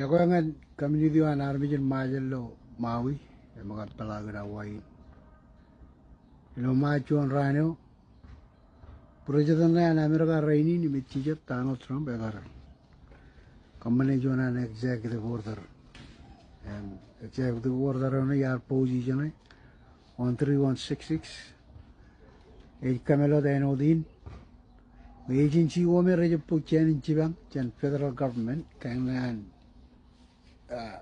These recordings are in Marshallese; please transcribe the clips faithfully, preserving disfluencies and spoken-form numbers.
Ekwe ñan community eo an armej in Ṃajeḷ ilo Maui im kab peḷaakin Hawaii. Ilo ṃae juon raan eo, President ṇe an Amerika rainin im ej jijet Donald Trump ekar kōṃṃane juon an executive order. Im executive order eo ṇe iar post ijeṇe one three one six six. Ej kōmālōt āinwōt in, agency ko me rej jab bōk jān in jipañ jān federal government, kain ṇe an, ah,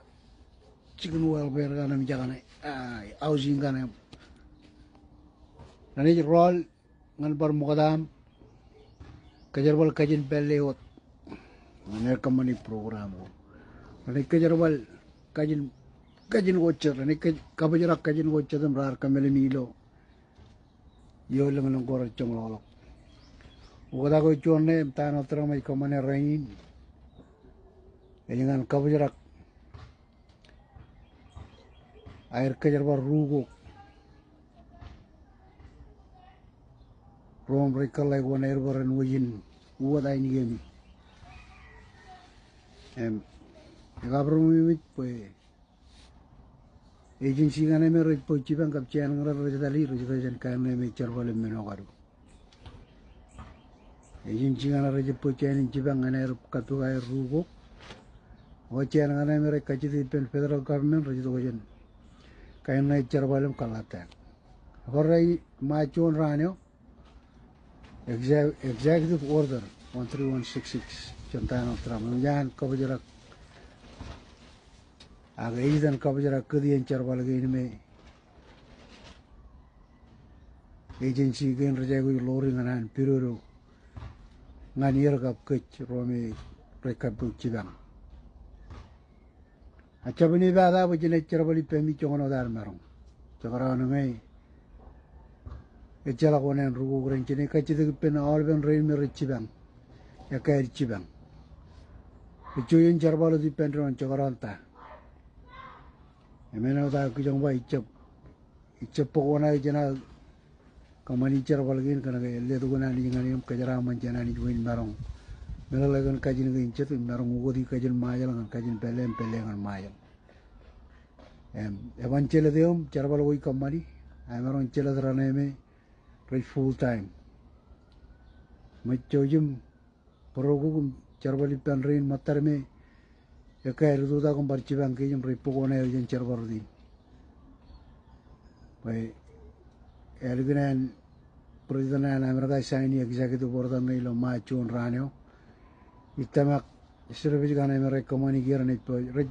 chicken welfare kaṇe im jekane, ah, housing kaṇe. Renaaj rọọl ñan bar ṃokta im kōjerbal kajin pālle wōt ñan aer kōṃṃani program ko. Renaaj kōjerbal kajin, kajin ko jet, renaaj kōj-, kabōjrak kajin ko jet im raar kōmālōt ilo iiō lōñlōñ ko rej joñḷọkḷọk. Oktak eo juon ṇe im Donald Trump ej kōṃṃane rainin ej ñan kabōjrak aer kōjerbal rūkok ro im rej kōḷḷāik wōn aer bwe ren wōj in uwōt ainikien. Im ekabūroṃōj bwe agency kaṇe me rej bōk jipañ kab jān ñe rej tōl e rej tōl jān kain ṇe me jerbal im men eo kadu. Agency kaṇe rej jab bōk jān in jipañ ñan aer kappok aer rūkok. Ak jān kaṇe me rej kajjitōk ippān federal government rej itok jān kain ṇe jerbal im kōḷḷā tax. Ak ro ṃae juon raan eo, exe-, executive order one three one six six jān Donald Trump. Im jān kabōjrak, ak ej itōn kabōjrak kōtien jerbal kein me agency kein rej aikuj ḷoori ñan an pidodo ñan er kab kōj ro me rej kappok jipañ. Ak jab in epata bwe jenaaj jerbal ippemi joñan wōt ad maroñ. Jekdọọn ñe ejjeḷọk oṇāān rūkok rein, jenaaj kajjitōk ippān aolepen rein me rej jipañ ekkā aer jipañ. Ejjo in jerbal wōt ippān doon, jekdọọn ta. Im āinwōt aō kijoñ ba, ijjab, ijjab bōk oṇāān jān aō kōṃṃani jerbal kein kōnke ej letok in Anij ñan eō im kōjeraaṃṃan jān Anij bwe in maroñ meḷeḷe kōn kajin kein jet im maroñ ukoti kajin Ṃajeḷ ñan kajin pālle im pālle ñan Ṃajeḷ. Im eban jelōt eō im jerbal ko ij kōṃṃani, emaroñ jelōt raṇe me rej full time. Im ej jouj im bōrokuk im jerbal ippān rein ṃōttad me ekkā aer itok im bar jipañ kōj im rej bōk oṇāān aer jān jerbal rot in. Bwe ālikin an President an Amerika ej sign e executive order ṇe ilo ṃae juon raan eo, ij tōmak service kaṇe me rej kōṃṃani kiiō renaaj bō-, rej,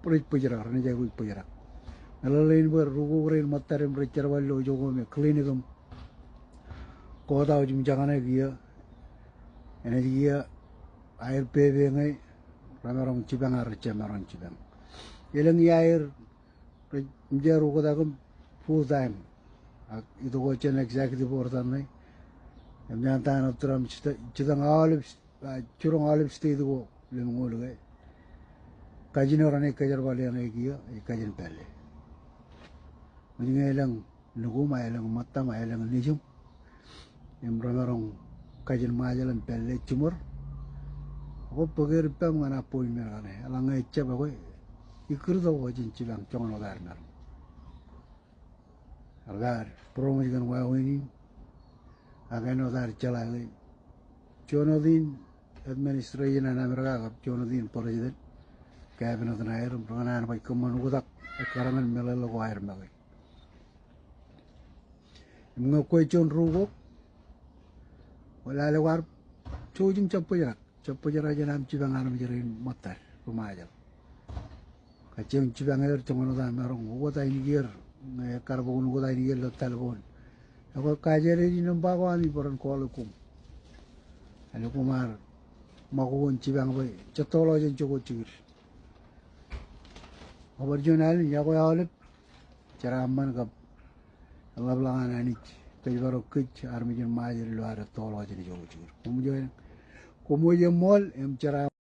rej bōjrak, renaaj aikuj bōjrak. Meḷeḷein bwe rūkok rein ṃōttad im rej jerbal ilo ijoko me clinic im courthouse im jekane kiiō, enaaj kiiō aer pepe ñe remaroñ jipañ ak rejjab maroñ jipañ. Elōñ iaer rej, im jeer oktak im full time. Ak itok wōt jān executive order ṇe. Im jān Donald Trump jitō-, jitōñ aolep, ah, jiroñ aolep state ko lemñoul ke. Kajin eo renaaj kōjerbale ñe kiiō ej kajin pālle. Im ñe elōñ nukuṃ, ak elōñ ṃōttaṃ, ak elōñ nejiṃ im remaroñ kajin Ṃajeḷ im pālle jiṃor, ekwe bōk er ippaṃ ñan appointment kaṇe. Eḷaññe ejjab, ekwe ikkūrtok wōj in jipañ joñan wōt ad maroñ. Eḷap ad būroṃōj kōn wāween in, ak āinwōt ad jeḷā ke juon wōt in administration an Amerika kab juon wōt in president, cabinet ṇe aer, im rekōṇaan baj kōṃṃan oktak ekkar ñan meḷeḷe ko aer make. Im ñe kwe juon rūkok, lale kwaar jouj im jab bōjrak. Jab bōjrak jān aṃ jipañ armej rein ṃōttad ri Ṃajeḷ. Kajjioñ jipañ er joñan wōt aṃ maroñ ukōt ainikier ñe ekkar bok in ukōt ainikier ilo telephone. Ekwe kajeḷā in nōṃba ko ami bwe ren call e koṃ. Ālikin koṃ ar ṃakoko in jipañ bwe jet toḷọk jān jokwe jikid. Bar juon alen, iọkwe aolep jeraaṃṃan kab eḷapḷọk an Anij kōjparok kōj armej in Ṃajeḷ ilo ad toḷọk jān jokwe jikid. Koṃ ej, koṃ ej eṃṃool im jeraaṃṃan.